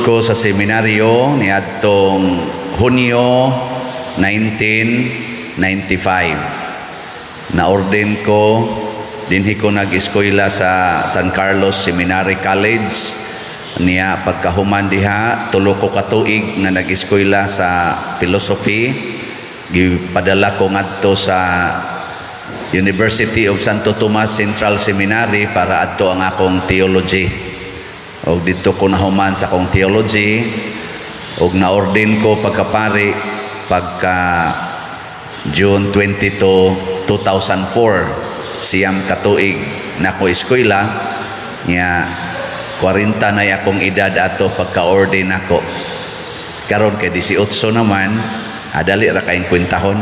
Ko sa seminaryo niadtong Hunyo 1995. Na-ordain ko, dinhi ko nag-eskwela sa San Carlos Seminary College. Niya pagkahuman diha, 3 ko katuig nga nag-eskwela sa philosophy. Gipadala ko ngadto sa University of Santo Tomas Central Seminary para adto ang akong theology. Og didto ko nahuman sa akong theology og na-ordain ko pagkapari pagka June 22, 2004. 9 katuig na ko eskwela niya, 40 na akong edad ato pagka-ordain ako. Karon kay 18 naman, dali ra kayong kwentahon.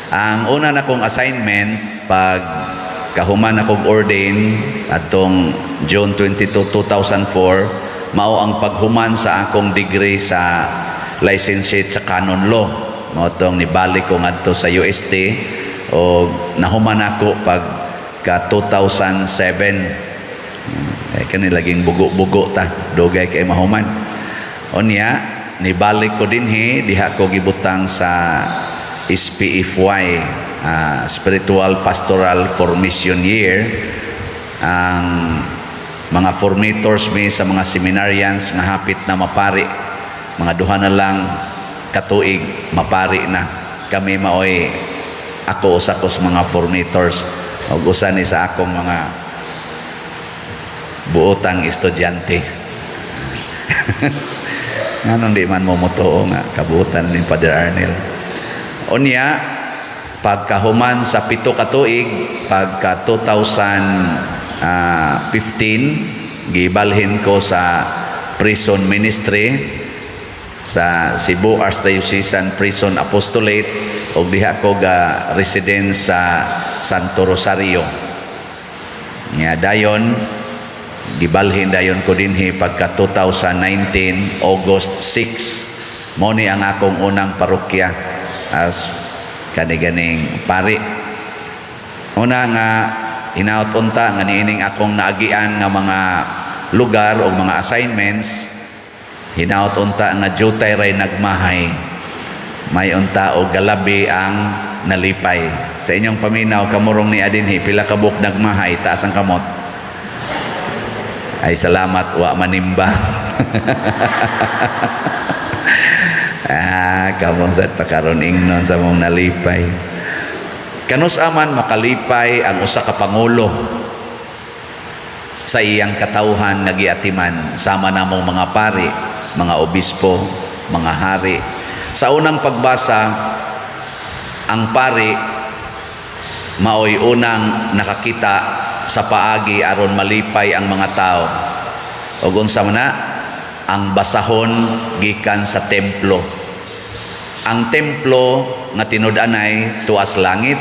Ang una na kong assignment pag kahuman akong ordain atong June 22, 2004 mao ang paghuman sa akong degree sa licentiate sa canon law. Mao tong nibalik ko ngadto sa UST o nahuman ako pag ka 2007. Eh, kani laging bugo-bugo ta, dugay kay mahuman. Unya nibalik ko dinhi, diha ko gibutang sa SPFY, Spiritual Pastoral Formation Year. Ang mga formators mi sa mga seminarians nga hapit na mapari, mga 2 na lang katuig mapari na kami. Maoy ako, usa ko sa mga formators ug usa ni sa akong mga buotang estudyante. Nganong di man mo motuo nga kabuotan ni Father Arnel? Unya pagkahuman sa 7 ka tuig, pagka 2015, gibalhin ko sa prison ministry sa Cebu Archdiocesan Prison Apostolate ug diha ko ga residence sa Santo Rosario. Nya dayon gibalhin dayon ko dinhi pagka 2019 August 6. Mao ni ang akong unang parokya as kani ganing pari. Una nga hinaot unta nga niining akong naagian nga mga lugar o mga assignments, hinaot unta nga jutay ray nagmahay, may unta o galabi ang nalipay. Sa inyong paminaw, kamurong ni adinhi, pila ka buok nagmahay? Taas ang kamot. Ay, salamat, wa manimba. Ah, kamong sad pakaron ingnon sa mong nalipay. Kanus aman makalipay ang usa ka pangulo sa iyang katawhan nga giatiman, sama namong mga pari, mga obispo, mga hari? Sa unang pagbasa, ang pari maoy unang nakakita sa paagi aron malipay ang mga tao. Ug unsa man na ang basahon gikan sa templo? Ang templo nga tinud-anay tuas langit.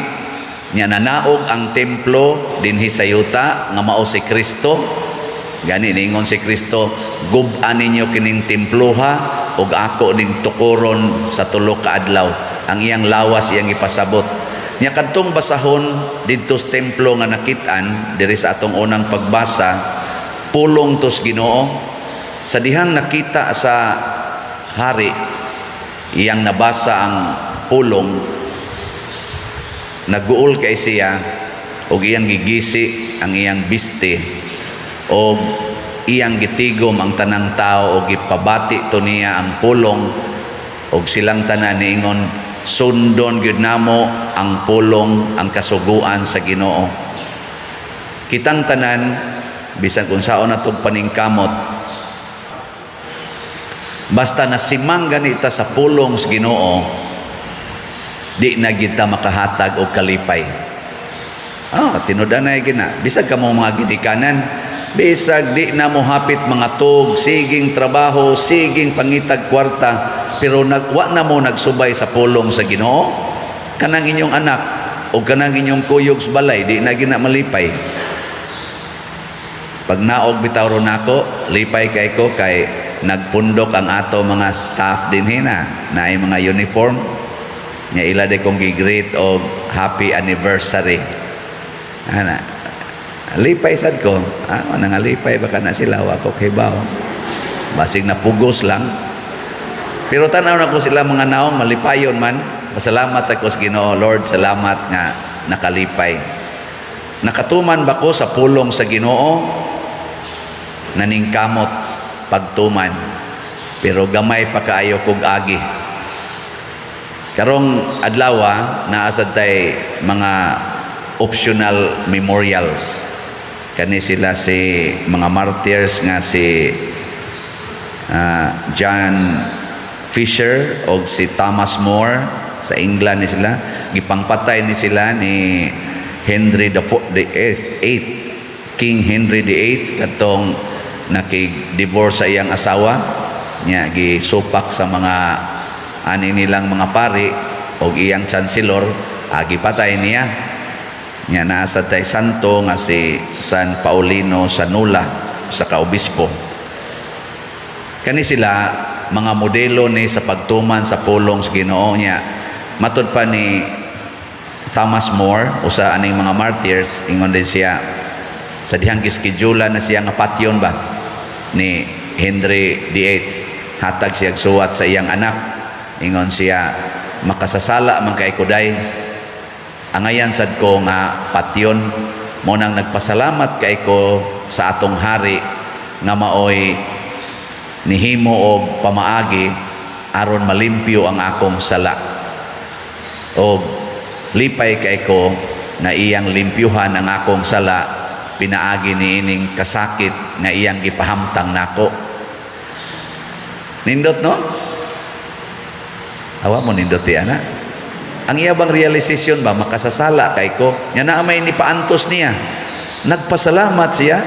Nya nanaog ang templo dinhi sa yuta nga mao si Kristo. Gani ningon si Kristo, "Gub-an ninyo kining temploha ug ako ning tukuron sa 3 ka adlaw." Ang iyang lawas iyang ipasabot. Nya kadtong basahon didto sa templo nga nakit-an diri sa atong unang pagbasa, pulong tos Ginoo. Sa dihang nakita sa hari, iyang nabasa ang pulong, naguol kay siya og iyang gigisi ang iyang biste og iyang gitigom ang tanang tao og gipabati to niya ang pulong, og silang tanan niingon, "Sundon gyud namo ang pulong, ang kasuguan sa Ginoo." Kitang tanan, bisan kung saon natong paningkamot, basta nasimang ganita sa pulong sa Ginoo, di na kita makahatag og kalipay. Ah, tinud-anay gina. Bisag kamo mga gidikanan, bisag di na mo hapit mga tug, siging trabaho, siging pangitag kwarta, pero wa na mo nagsubay sa pulong sa Ginoo, kanang inyong anak o kanang inyong kuyog sa balay, di na gina malipay. Pag naog bitaw ron nako, lipay kay ko kay nagpundok ang ato mga staff dinhi na naay mga uniform. Nya ila de kong gi-greet og happy anniversary. Ana. Lipay sad ko. Ah, nangalipay baka na sila, wa ko kibaw. Basig na pugos lang. Pero tanaw na ko sila mga naong malipayon man. Pasalamat sa ko sa Ginoo, "Lord, salamat nga nakalipay." Nakatuman ba ko sa pulong sa Ginoo? Naningkamot pagtuman. Pero gamay pa kaayo kog agi. Karong adlaw, naa sad tay mga optional memorials. Kani sila si mga martyrs nga si John Fisher o si Thomas More. Sa England ni sila. Gipangpatay ni sila ni Henry the Eighth, King Henry the Eighth, katong nakig-divorce sa iyang asawa niya. Gisupak sa mga ani nilang mga pari og iyang chancellor, agi patay niya. Nya naa sad tay santo nga si San Paulino Sanula sa kaobispo. Kani sila mga modelo ni sa pagtuman sa pulong sa Ginoo niya. Matud pa ni Thomas More, usa aning mga martyrs, ingon din siya sa dihang giskedyula na siya nga patyon ba ni Henry VIII, hatag siya suwat sa iyang anak. Ingon siya, "Makasasala man kay ko day, angayan sad ko nga patyon. Mo nang nagpasalamat kay ko sa atong hari nga maoy nihimo og pamaagi aron malimpyo ang akong sala. Og lipay kay ko nga iyang limpyuhan ang akong sala pinaagi niining kasakit nga iyang gipahamtang nako." Nindot, no? Awa mo nindot ti ana. Ang iya bang realization ba, makasasala kay ko nya naa may nipaantos niya, nagpasalamat siya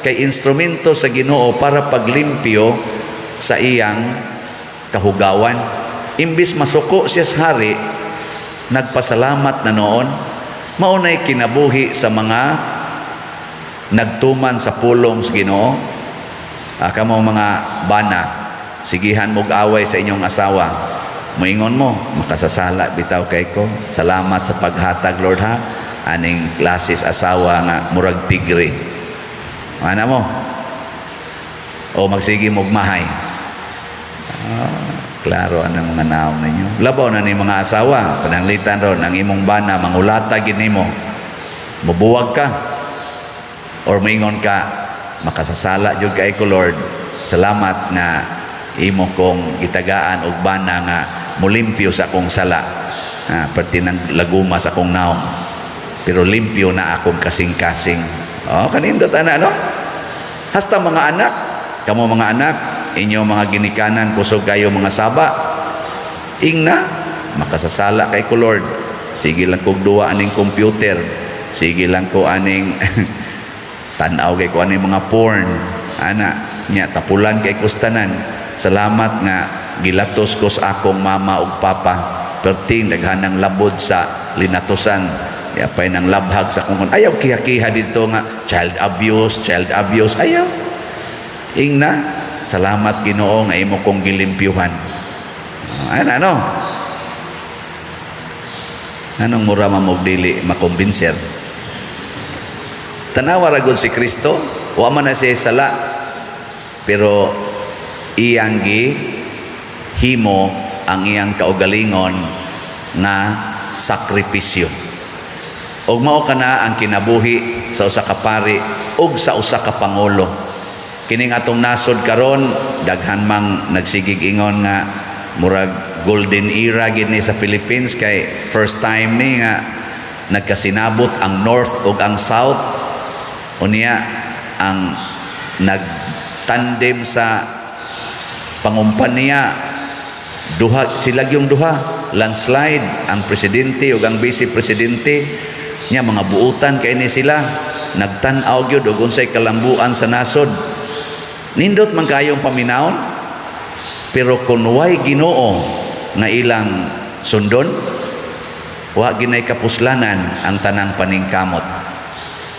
kay instrumento sa Ginoo para paglimpyo sa iyang kahugawan. Imbis masuko siya sa hari, nagpasalamat na noon. Maunay kinabuhi sa mga nagtuman sa pulong sa Ginoo. Kamo mga bana, sigihan mo away sa inyong asawa. Moingon mo, "Makasasala bitaw kay ko. Salamat sa paghatag, Lord, ha. Aning klases asawa nga murag tigre." Ana mo? O magsige mo'g mahay. Klaro anang mga naong ninyo. Labaw na ni mga asawa, pananglitan ron ang imong bana mangulata gid nimo. Mubuwag ka. Or moingon ka, "Makasasala jud kay ko, Lord. Salamat nga imo kong gitagaan og bana nga mulimpyo sa akong sala." Perti ng laguma sa akong naong. Pero limpyo na akong kasing-kasing. Oh, kanindot ana, no? Hasta mga anak, kamo mga anak, inyo mga ginikanan kusog kayo mga saba. Ingna, "Makasasala kay ko, Lord. Sige lang kog duwa aning computer. Sige lang ko aning tan-aw kay ko aning mga porn." Ana, nya tapulan kay kustanan. "Salamat nga gilatos ko sa akong mama ug papa. Perting daghan ng labod sa linatosan. Ya pay nang labhag sa akong." Ayaw kiha-kiha dito nga child abuse, child abuse. Ayaw. Ingna, "Salamat, Ginoo, nga imo kong gilimpyuhan." Ano ano? Anong mura man og dili makumbinser? Tanawa ra gud si Kristo, wa man na siya sala. Pero iyang gi himo ang iyang kaugalingon nga sakripisyo. Ug mao kana ang kinabuhi sa usa ka pari ug sa usa ka pangulo. Kining atong nasod karon, daghan mang nagsigig ingon nga murag golden era gid ni sa Philippines kay first time ni nga nagkasinabot ang North ug ang South. Unya ang nagtandem sa pangumpanya, duha sila, yung duha landslide, ang presidente ug ang vice presidente nya. Mga buutan kay ni sila, nagtan-aw gyud og unsay kalambuan sa nasod. Nindot man kayong paminawon, pero kung way Ginoo nga ilang sundon, wa ginay kapuslanan ang tanang paningkamot.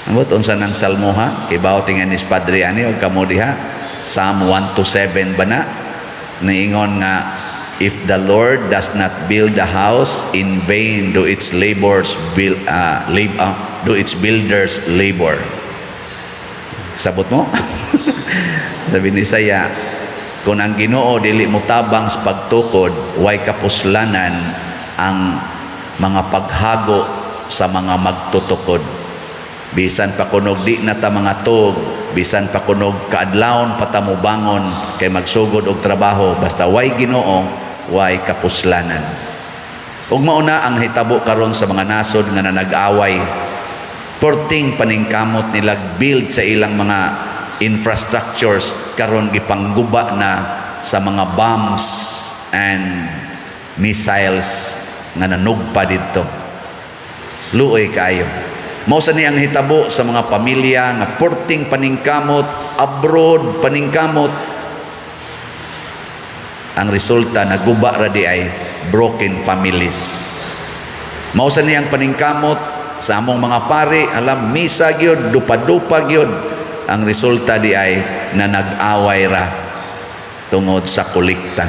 Ambot unsa nang salmo, ha? Kibaw tingan ni Padre ani og kamo diha. Psalm 127 ba na? Niingon nga, "If the Lord does not build the house, in vain do its labors build lab, do its builders labor." Sabot mo? Sabi ni Isaiah, Kung ang Ginoo dili motabang sa pagtukod, way kapuslanan ang mga paghago sa mga magtutukod. Bisan pa kunog di na ta mga tug, bisan pa kunog kaadlawon pa ta mobangon kay magsugod og trabaho, basta way Ginoo, way kapuslanan. Ug mao na ang hitabo karon sa mga nasod nga nanag-away. Perting paningkamot nila build sa ilang mga infrastructures, karon gipangguba na sa mga bombs and missiles nga nanugpa didto. Luoy kaayo. Mao sa ni ang hitabo sa mga pamilya nga porting paningkamot abroad, paningkamot, ang resulta naguba ra di ay broken families. Mao sa ni ang paningkamot sa among mga pari, alam misa gyud, dupa-dupa gyud, ang resulta di ay na nag-away ra tungod sa kolekta.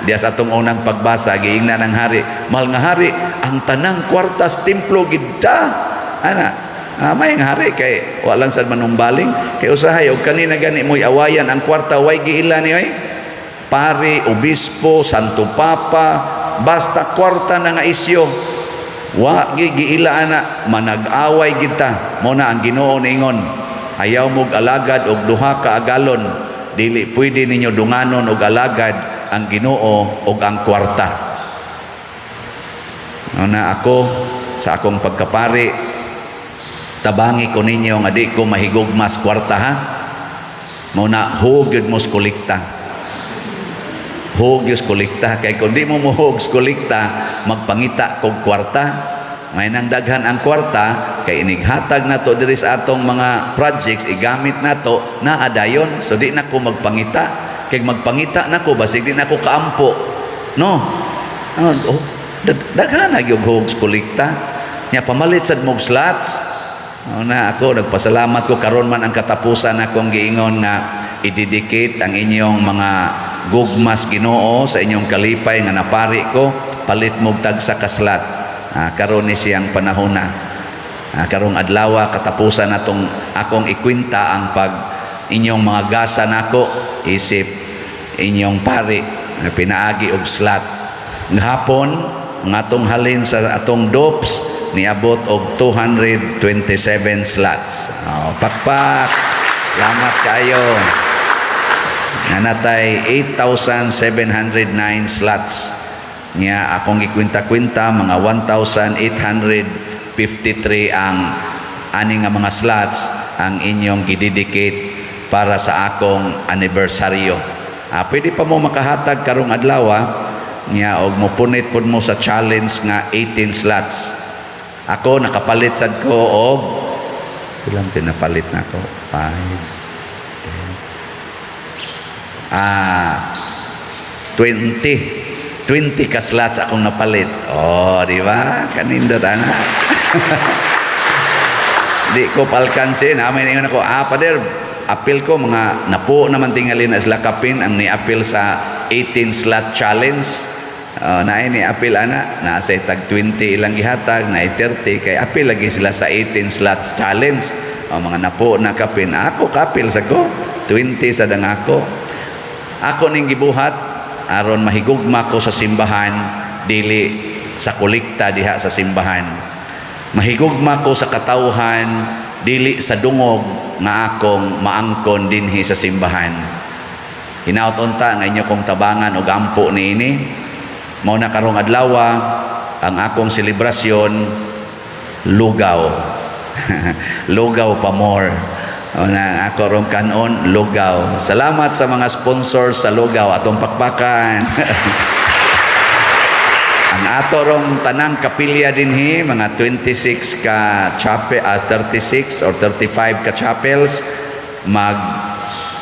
Diya sa atong unang pagbasa, giingnan ng hari, "Mahal nga hari, ang tanang kwarta sa templo gidda." Ana, may ang hari kay walang sad manumbaling kay usahay og kanina gani mo'y awayan ang kwarta, way giila ni oy. Pari, obispo, Santo Papa, basta kwarta na nga isyo. Wa gi giila ana, manag-away kita. Mao na ang Ginoo niingon, "Ayaw mog alagad og duha ka agalon, dili pwede ninyo dunganon og alagad ang Ginoo og ang kwarta." Mao na ako sa akong pagkapari, tabangi ko ninyo nga di ko mahigugmas kwarta, ha. Mao na hug gyud mo sa kolekta. Hug gyud sa kolekta kay kung di mo mohug sa kolekta, magpangita kog kwarta. May nang daghan ang kwarta kay inighatag nato diri sa atong mga projects, igamit nato naa dayon. So di na ko magpangita kay magpangita nako, basig di na ko kaampo. No. Oh, daghan na gyud hug sa kolekta. Nya pamalit sad mog slots. Mao na ako nagpasalamat ko karon man ang katapusan akong giingon nga i-dedicate ang inyong mga gugmas Ginoo sa inyong kalipay nga napari ko, palit mog tagsa ka slot. Karon ni siyang panahon na. Karong adlaw katapusan natong akong ikwenta ang pag inyong mga gasa nako isip inyong pari nga pinaagi og slot. Gahapon ang atong halin sa atong DOPS niabot og 227 slots. Oh, pakpak. Salamat kaayo. Nga natay 8,709 slots. Nya akong gikwenta-kwenta, mga 1,853 ang ani nga mga slots ang inyong gidedicate para sa akong anibersaryo. Pwede pa mo makahatag karong adlaw nya og mopunit pud mo sa challenge nga 18 slots. Ako nakapalit sad ko og ilang tinapalit na ako? 5, 10, 20. 20 ka slots akong napalit. Oh, di ba? Kanindot ana. Di ko palkansin. Amin ingon ako, "Pader, apil ko mga napo naman tingali na sila kapin ang ni-apil sa 18 slot challenge." Naay ni apil ana, nasa tag 20 ilang gihatag, na 30 kay apil lagi sila sa 18 slots challenge. Oh, mga napo na kapin. Ako kapil sa ko, 20 sa dang ako. Ako ning gibuhat aron mahigugma ko sa simbahan, dili sa kolekta diha sa simbahan. Mahigugma ko sa katawhan, dili sa dungog nga akong maangkon dinhi sa simbahan. Hinaot unta nga inyo kong tabangan og ampo niini. Mao na karong adlaw ang akong selebrasyon, lugaw. Lugaw pa more. Mao na ako rong kanon, lugaw. Salamat sa mga sponsors sa lugaw, atong pakpakan. Ang ato rong tanang kapilya dinhi, mga 26 ka chapel, 36 or 35 ka chapels, mag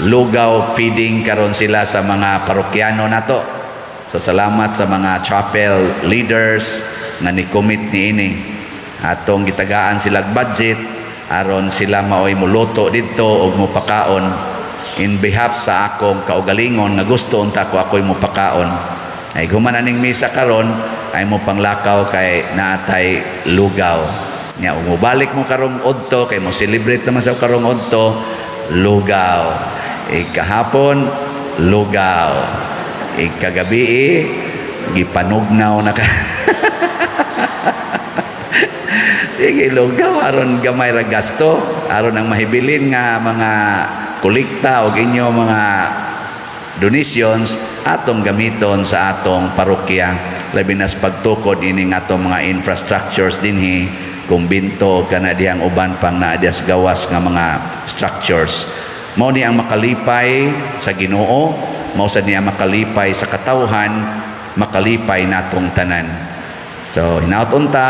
lugaw feeding karon sila sa mga parokyano nato. So salamat sa mga chapel leaders nga ni-commit niini. Atong gitagaan sila budget aron sila maoy muluto didto og mopakaon in behalf sa akong kaugalingon nga gusto unta ko ako'y mopakaon. Ay human aning misa karon ay mo panglakaw kay naatay lugaw. Nya ug mobalik mo karong udto kay mo celebrate naman sa karong udto, lugaw. Ikahapon, lugaw. Ikagabi, gipanugnaw na ka. Sige, lugaw aron gamay ra gasto, aron ang mahibilin nga mga kolekta og inyo mga donations atong gamiton sa atong parokya, labi na sa pagtukod ining atong mga infrastructures dinhi, kumbinto, kana dihang uban pang naa diha sa gawas nga mga structures. Mao ni ang makalipay sa Ginoo, mao sad ni ang makalipay sa katawhan, makalipay natong tanan. So hinaut unta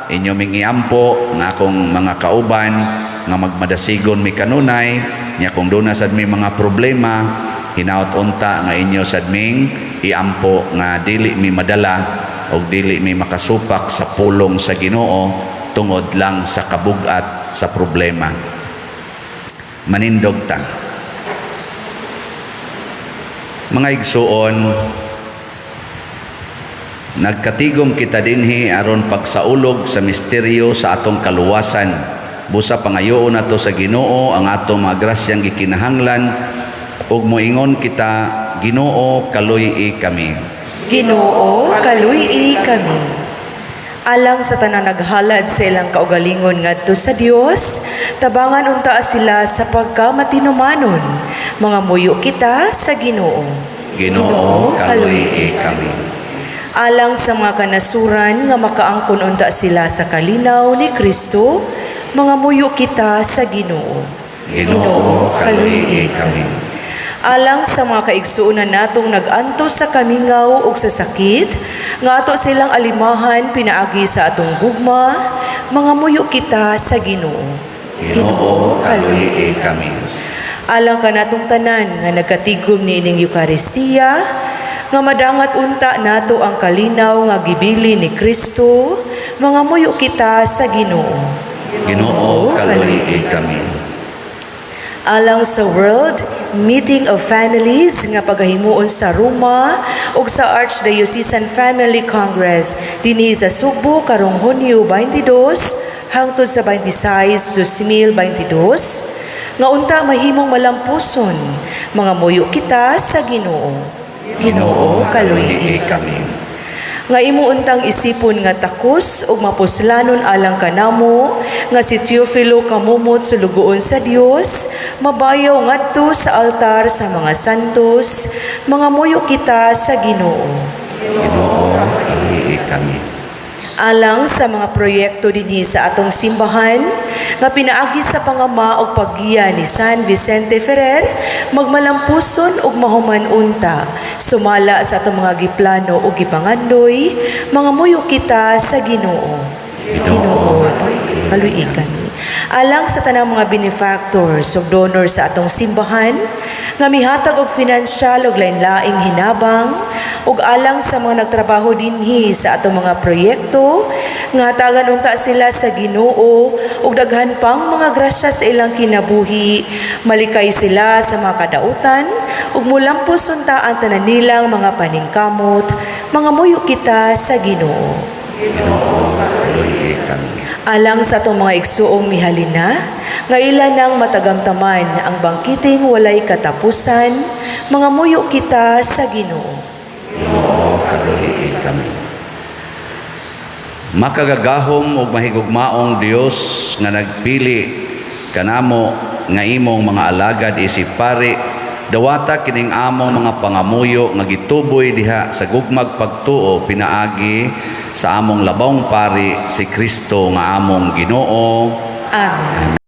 inyo ming iampo nga akong mga kauban nga magmadasigon mi kanunay nya. Kung duna sad mi mga problema, hinaut unta nga inyo sad ming iampo nga dili mi madala og dili mi makasupak sa pulong sa Ginoo tungod lang sa kabugat sa problema. Manindog ta. Mga igsuon, nagkatigom kita dinhi aron pagsaulog sa misteryo sa atong kaluwasan. Busa pangayoon nato sa Ginoo ang atong mga grasyang gikinahanglan ug moingon kita, "Ginoo, kaluy-i kami." Ginoo, kaluy-i kami. Alang sa tanang naghalad sa ilang kaugalingon ngadto sa Dios, tabangan unta sila sa pagkamatinumanon. Mangamuyo kita sa Ginoo. Ginoo, kaluy-i kami. Alang sa mga kanasuran nga makaangkon unta sila sa kalinaw ni Kristo, mangamuyo kita sa Ginoo. Ginoo, kaluy-i kami. Alang sa mga kaigsuonan natong nag-antos sa kamingaw ug sa sakit, nga ato silang alimahan pinaagi sa atong gugma, mangamuyo kita sa Ginoo. Ginoo, kaluy-i kami. Alang kanatong tanan nga nagkatigom niining Eukaristiya, nga madangat unta nato ang kalinaw nga gibilin ni Kristo, mangamuyo kita sa Ginoo. Ginoo, kaluy-i kami. Alang sa World Meeting of Families nga pagahimuon sa Roma ug sa Archdiocesan Family Congress dinhi sa Sugbo karong Hunyo 22 hangtod sa 26, 2022, nga unta mahimong malampuson, mangamuyo kita sa Ginoo. Ginoo, kaluy-i kami. Nga imo untang isipon nga takos ug mapuslanon alang kanamo nga si Teofilo Camomot, sulugoon sa Dios, mabayaw ngadto sa altar sa mga santos, mangamuyo kita sa Ginoo. Ginoo, kaluy-i kami. Alang sa mga proyekto dinhi sa atong simbahan nga pinaagi sa pangama og paggiya ni San Vicente Ferrer magmalampuson ug mahuman unta sumala sa atong mga giplano ug gipangandoy, mangamuyo kita sa Ginoo. Ginoo, kaluy-i kami. Alang sa tanang mga benefactors ug donors sa atong simbahan nga mihatag og financial ug lain-laing hinabang, ug alang sa mga nagtrabaho dinhi sa atong mga proyekto, nga hatagan unta sila sa Ginoo ug daghan pang mga grasya sa ilang kinabuhi, malikay sila sa mga kadautan ug mulampos unta ang tanan nilang mga paningkamot, mangamuyo kita sa Ginoo. Ginoo, kaluy-i kami. Alang sa atong mga igsuong mihalina, nga ila nang matagamtaman ang bangkiting walay katapusan, mangamuyo kita sa Ginoo. Ginoo, kaluy-i kami. Makagagahom ug mahigugmaong Dios nga nagpili kanamo nga imong mga alagad isip pari, dawata kining among mga pangamuyo nga gituboy diha sa gugmag pagtuo pinaagi sa among labawng pari, si Kristo nga among Ginoo. Amen.